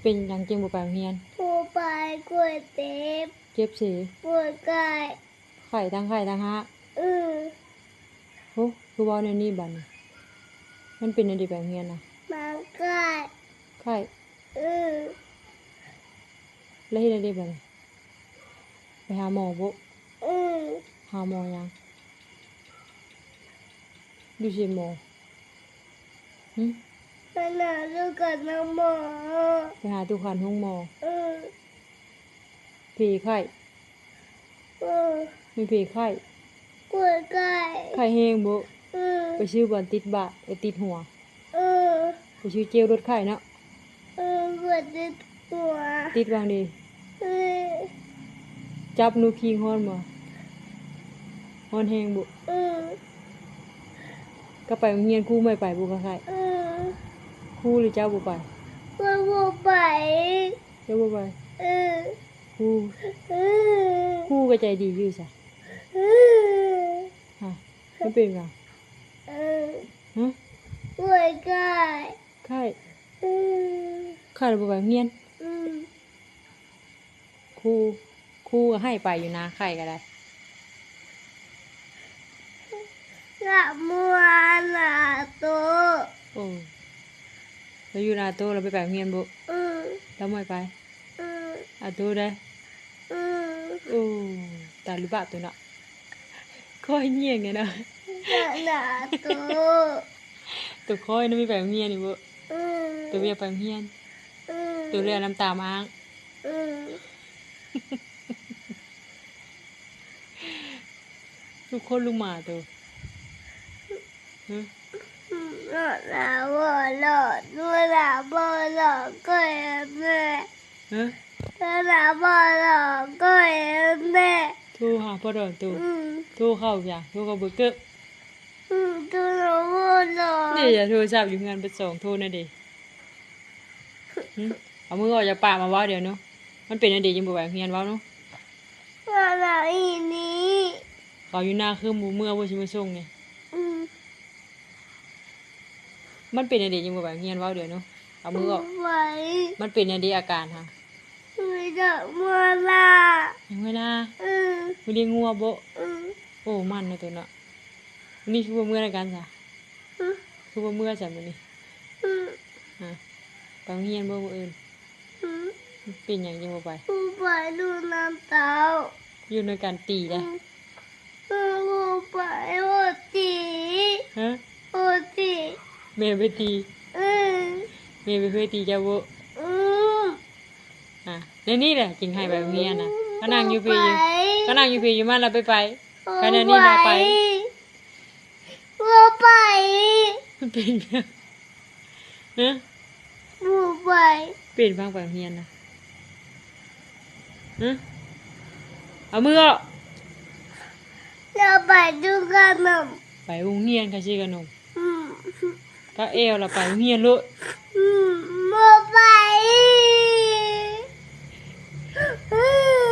ເປັນຫຍັງຈຶ່ງບໍ່ໄປໂຮງຮຽນ? ບໍ່ໄປ ຂ້ອຍເຈັບ. ເຈັບເສ? ປ່ວຍໄຂ້. ໄຂ້ ທັງໄຂ້ທັງຮາກ? ອື. ໂອ້ ຄືເວົ້າແນວນີ້ບາດນີ້? ມັນເປັນແນວໃດໄປໂຮງຮຽນນະ? ມາໄຂ້. ໄຂ້? ອື. ແລ້ວເຮັດແນວໃດບາດນີ້? ໄປຫາໝໍບໍ່? ອື. ຫາໝໍຫຍັງ? ຢູ່ໃສໝໍ? ຫຶ? ໄປຫາດູກັນນຳໝໍ. ໄປຫາດູກັນໂຮງໝໍ? ອື. ເພໄຂ້? ອື. ມີເພໄຂ້? ປ່ວຍໄຂ້. ໄຂ້ແຮງບໍ່? ອື. ໄປຊື້ບ່ອນຕິດບາດ ໄປຕິດຫົວ. ເອີ ໄປຊື້ເຈວລົດໄຂ້ເນາະ. ເອີ ເພິ່ນຕິດຫົວ. ຕິດຫວ່າງໃດ? ເອີ ຈັບໜູຄີງຮ້ອນບໍ່? ຮ້ອນແຮງບໍ່? ເອີ ກະໄປໂຮງຮຽນ ຄູບໍ່ໃຫ້ໄປບໍ່? ກະໄຂ້ ເອີ ຄູຫຼືເຈົ້າບໍ່ໄປ? ຂ້ອຍບໍ່ໄປ. ເຈົ້າບໍ່ໄປ? ເອີ ຄູ ເອີ ຄູກະໃຈດີຢູ່ຊະ. ເອີ ຮະ ມັນເປັນຫຍັງ? ເອີ ຮະ ປ່ວຍໄຂ້. ໄຂ້? ອື ໄຂ້ແລ້ວບໍ່ໄປໂຮງຮຽນ? ອື ຄູ ຄູກະໃຫ້ໄປຢູ່ນາ ໄຂ້ກະໄດ້. ລະເມື່ອນາໂຕ. ໂອ້ ລະຢູ່ນາໂຕ ລະບໍ່ໄປໂຮງຮຽນບໍ່? ອື ລະບໍ່ໃຫ້ໄປ. ອື ອາໂຕໄດ. ອື ໂອ້ ຕາລຸບາໂຕເນາະ. ຂ້ອຍຍ່ຽງແນ່ນະ ນາໂຕ. ໂຕຂ້ອຍນະມີໄປໂຮງຮຽນຢູ່ບໍ່? ອື ໂຕບໍ່ຢາກໄປໂຮງຮຽນ. ອື ໂຕເລືອດນ້ຳຕາມາອ້າງ. ອື ລູກຄົນລູກໝາໂຕ. ຮະ ລາບໍ່ຫຼອດ ລາບໍ່ຫຼອດ ກໍແມ່. ຮະ ລາບໍ່ຫຼອດ ກໍແມ່. ໂທຫາພໍ່ດອນໂຕ. ອື ໂທເຂົ້າຫຍັງ? ໂທເຂົ້າເບີເກີບ. ອື ໂທລາບໍ່ຫຼອດ. ເດ ໂທລະສັບຢູ່ເຮືອນເບິດສອງໂທນະເດ. ຫຶ ເອົາມືອອກຈາກປາກມາເວົ້າດຽວໜູ. ມັນເປັນແນວໃດຈຶ່ງບໍ່ໄປໂຮງຮຽນ? ເວົ້າໜູ. ວ່າລາອີນີ້ ເຂົາຢູ່ນາຄືບໍ່ເມືອບໍ່ຊິມາສົ່ງນີ້. ອື ມັນເປັນແນວໃດຈຶ່ງບໍ່ໄປໂຮງຮຽນ? ເວົ້າດຽວໜູ. ເອົາມືອອກ. ບໍ່ໄປ. ມັນເປັນແນວໃດອາການຫະ? ເມື່ອຍ ເມື່ອຍລ້າ. ເມື່ອຍລ້າ? ອື ໄປລ້ຽງງົວບໍ່? ອື ໂອ້ ມັນເນາະໂຕເນາະ. ມື້ນີ້ຄືບໍ່ເມືອນຳກັນຊະ? ຮະ ຄືບໍ່ເມືອຊະມື້ນີ້? ຮະ ຮະ ໄປໂຮງຮຽນບໍ່ມື້ອື່ນ? ຮະ ເປັນຫຍັງຈຶ່ງບໍ່ໄປ? ບໍ່ໄປ ຢູ່ນຳເຕົ້າ. ຢູ່ນຳກັນຕີໄດ. ຮະ ບໍ່ໄປ ໂອທີ. ຮະ ໂອທີ. ແມ່ໄປຕີ? ອື ແມ່ບໍ່ເຄີຍຕີເຈົ້າບໍ່? ອື ອາ ແນວນີ້ແຫຼະຈຶ່ງໃຫ້ໄປໂຮງຮຽນນະ. ບໍ່ໄປ. ກະນັ່ງຢູ່ພີ້ ກະນັ່ງຢູ່ພີ້ຢູ່ມາລະໄປໄປ. ບໍ່ໄປ ກະແນວນີ້ລະໄປ. ບໍ່ໄປ. ມັນເປັນຫຍັງ? ຮະ ບໍ່ໄປ. ເປັນຫຍັງໄປໂຮງຮຽນນະ? ຮະ ເອົາມືອອກ. ລະໄປຊື້ຂະໜົມ. ໄປໂຮງຮຽນກະຊື້ຂະໜົມ. ອື ກະແອວລະໄປໂຮງຮຽນໂລດ. ອື